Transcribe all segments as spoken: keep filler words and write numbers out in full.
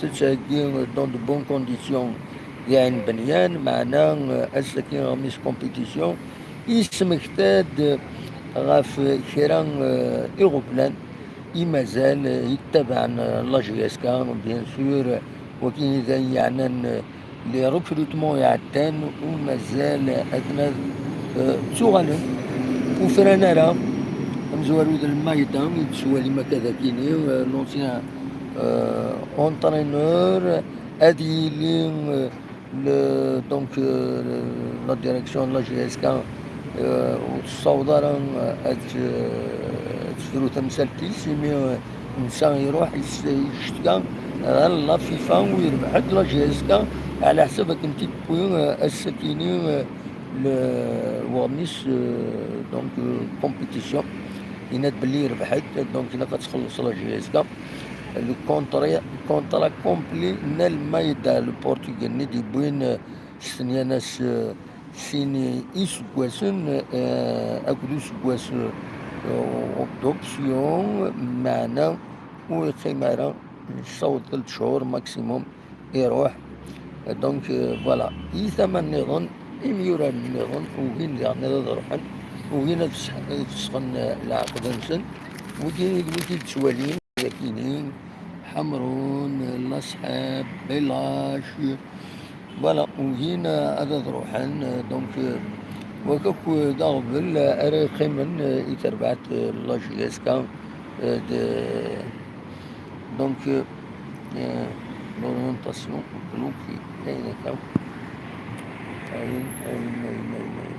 tettheggi dans de bonnes conditions di Ɛin Benyan, meɛna, euh, ass-agi ɣer mis compétition, yesmekta-d ɣef kra, euh, iɣeblan i mazal, euh, yettabaɛen, euh, la J S K, bien sûr, euh, wagi d ayen yeɛnan, euh, les recrutements iɛeddan u mazal aten-a, euh, ttuɣalen ur fran ara. Amezwaru d Lmayda i d-tettwalim akka d akini, euh, l'ancien, euh, entraîneur, ad yili, euh, le, donc, euh, la direction de la J S K, euh, ur tessaweḍ ara, euh, ad, euh, ad tefru tamsalt-is, imi, euh, netta iruḥ is-, yectka ɣer la FIFA u yerbeḥ-d la J S K, ɛla ḥsab akken t-id-tewwi, euh, ass-akini, euh, le, weɣmis, euh, donc, euh, compétition. Yenna-d belli yerbeḥ-d, donc ilaq ad txelleṣ la J S K. Le contrat, contrat complet n Almayda, le Portugais-nni d-yewwin, euh, stenyan-as, euh, sin iseggasen, euh, akked useggas, euh, d'option, meɛna ur yeqqim ara, yessaweḍ tlata cchur maximum, iruḥ. Donc, euh, voilà. I tama nniḍen, imyuraren nniḍen, ugin diɣen ad ruḥen, ugin ad fes-, ad fesxen, euh, leɛqed-nsen. Wigi d wigi d-ttwalin, akini, Ḥemrun, Laṣḥab, Belac, voilà, ugin ad, ad ruḥen, donc, euh, wakk akk d aɣbel ara yeqqimen, euh, i terbaɛt, euh, la J S K, euh, de, donc, euh, euh, l'orientation bloquée. Ayen akka. Ayen, ayen, ayen, ayen, ayen.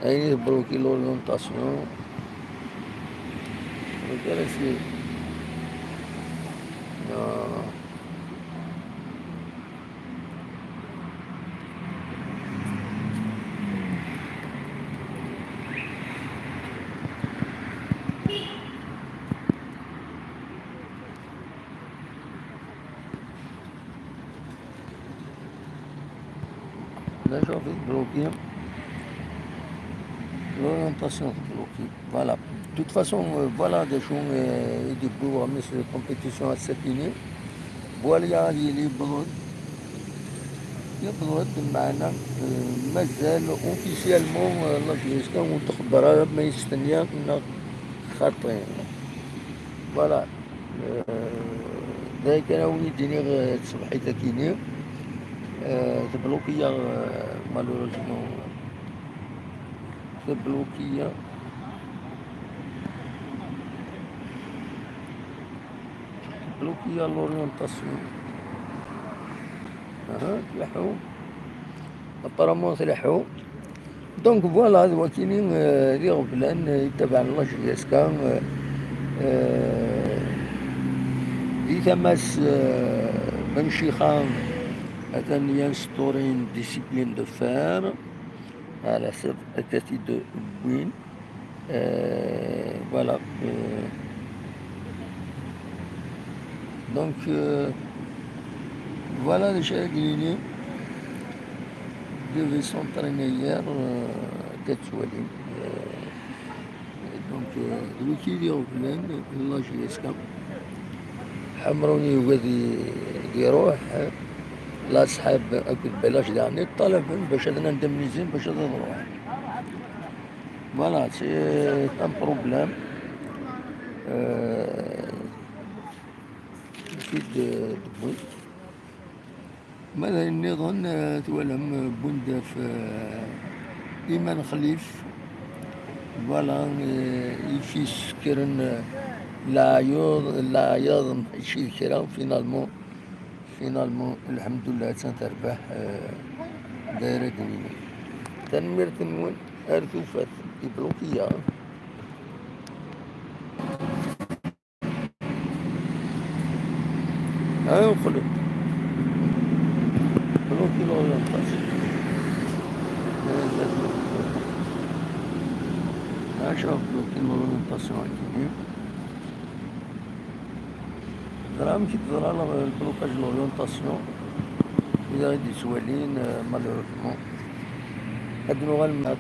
Ayen i tebloki l'orientation. Donc, ara s-, non. D acu i tebloki? L'orientation tebloki. Voilà. De toute façon, euh, voilà d acu, euh, i d-yewwi weɣmis la compétition ass-akini. Voilà, ad yili yewweḍ-d. Yewweḍ-d, meɛna, euh, mazal officiellement, euh, la J S K ur d-txebber ara ma yestenya neɣ xaṭi. Voilà. Euh, d ayen kan ara wen-d-iniɣ, euh, tṣebḥit-akini. Euh, tebluki-yaɣ, euh, malheureusement. Tebluki-yaɣ. Tebluki-yaɣ l'orientation. Aha, tleḥḥu. Apparemment tleḥḥu. Donc voilà, d wakini, euh, d iɣeblan, euh, yettabaɛen la J S K, euh, euh, di tama-s, euh, Ben Chixa, atan yinstaurer une discipline de fer, ɛla ḥsab akka t-id-wwin. Euh, voilà. Euh, donc, euh, voilà d acu ara k-nini. Devait s'entraîner hier, euh, akka tettwalim. Euh, donc, euh, d wiki d iɣeblan n la J S K. Ḥemrun yugi ad i-, ad iruḥ, Laṣḥab akked Belac daɣen i ṭṭalaben bac ad indemnisin, bac ad ruḥen. Voilà, c'est un problème. Euh, i d-, d-wwin. Ma d ayen nniḍen, euh, twalam, euh, wwin-d ɣef, euh, Iman Xlif. Voilà, euh, yif-is kkren, euh, leɛyuḍ, leɛyaḍ mačči d kra, finalement. Finalement, lḥemdullah, attan terbeḥ, euh, dayra d win. Tanemmirt-nwen, ar tufat, ibluki-yaɣ. Ah, uqlen. Bloki l'orientation. Acu bloki l'orientation-agi? Teẓra amek i d-teḍra le blocage de l'orientation, wid i d-yettwalin, euh, malheureusement. Ad nuɣal mbeɛd,